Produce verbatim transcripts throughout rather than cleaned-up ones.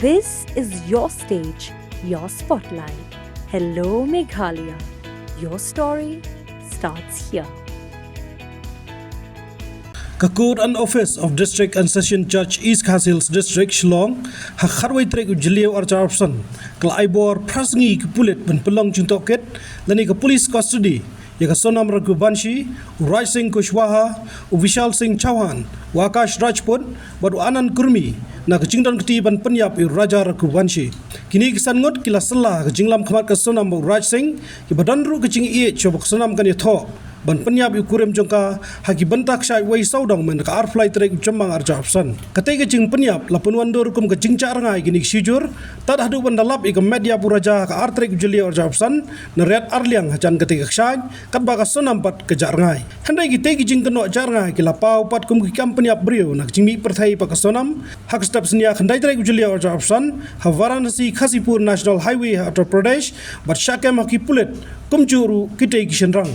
This is your stage, your spotlight. Hello, Meghalaya. Your story starts here. Ka Court and Office of District and Session Judge, East Khasi Hills District, Shillong, ha ka khatwei tarik u Jylliew arhajar arphew san, ka la ai bor phra sngi ïa ki pulit ban pynlong jingtohkit lane ka police custody ïa ka Sonam Raghuvanshi, u Raj Singh Kushwaha, u Vishal Singh Chauhan, u Akash Rajput bad u Anand Kurmi na ka jingdon kti ban pynïap ïa u Raja Raghuvanshi. Kine ki san ngut ki la syllah ha ka jinglam khmat ka Sonam bad u Raj Singh, kiba don ruh ka jingïeit shuwa ba ka Sonam kan ïathoh ban pynïap ïa u kurim jong ka ha ki bynta kshaid wei sawdong mynta ka arphew lai tarik u Jymmang arhajar arphew san. Katei ka jingpynïap la pynwandur kum ka jingjah rngai kine ki shijur, tad haduh ban da lap ïa ka met ïap u Raja ha ka ar tarik u Jylliew arhajar arphew san na riat arliang hajan katei ka kshaid, katba ka Sonam pat ka jah rngai. Hynrei kitei ki jingkynnoh jah rngai ki la paw pat kum ki kam pynïap briew na ka jingmih pyrthei bad ka Sonam, ha ka step synñia khyndai tarik u Jylliew arhajar arphew san, ha Varanasi Khasipur National Highway ha Uttar Pradesh, bad shah kem ha ki pulit, kumjuh ruh kitei ki shynrang.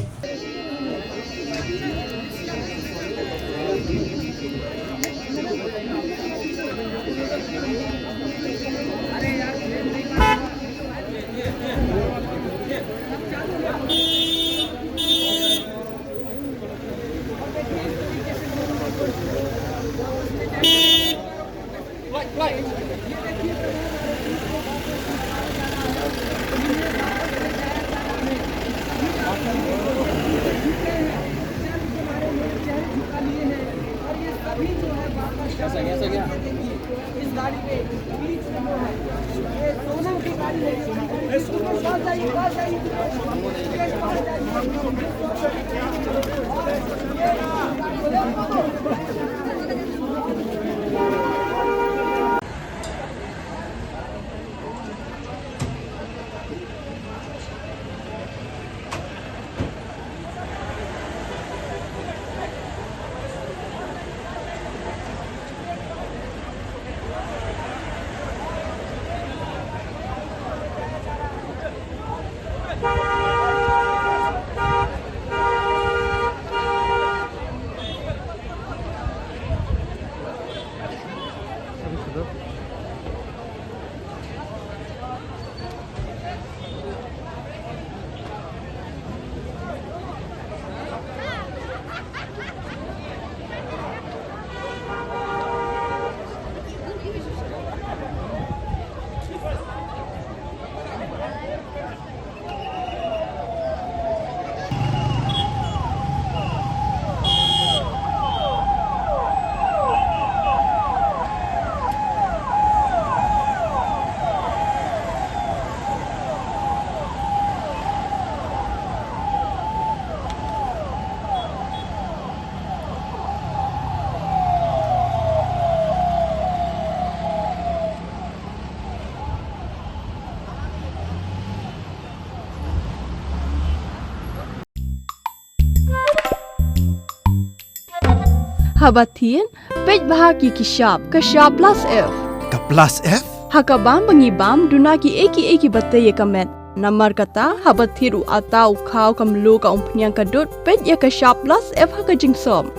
Haba thied, peit bha ïa ki shap, ka shap plus F. Ka plus F? Ha ka bam ba ngi bam, duna kiei kiei kiba tei ïa ka met. Namar kata, haba thied u atta, u khaw, ka mluh, ka umphniang, ka dud, peit ïa ka shap plus F ha ka jingsop.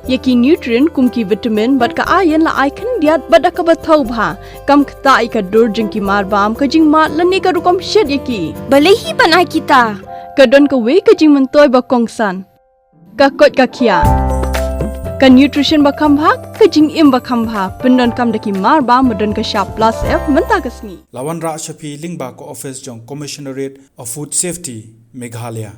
Ïa ki nutrient kum ki vitamin bad ka iron la ai khyndiat bad da kaba thaw bha. Kam ktah ïa ka dur jong ki marbam, ka jingmad lane ka rukom shet ïa ki. Balei hi ban ai kita? Ka don kawei ka jingmyntoi ba kongsan. Ka koit ka khiah. Ka nutrition ba kham bha, ka jingim ba kham bha. Pyndonkam da ki marbam ba don ka shap plus F mynta ka sngi. La wanrah sha phi lyngba ka office jong Commissionerate of Food Safety, Meghalaya.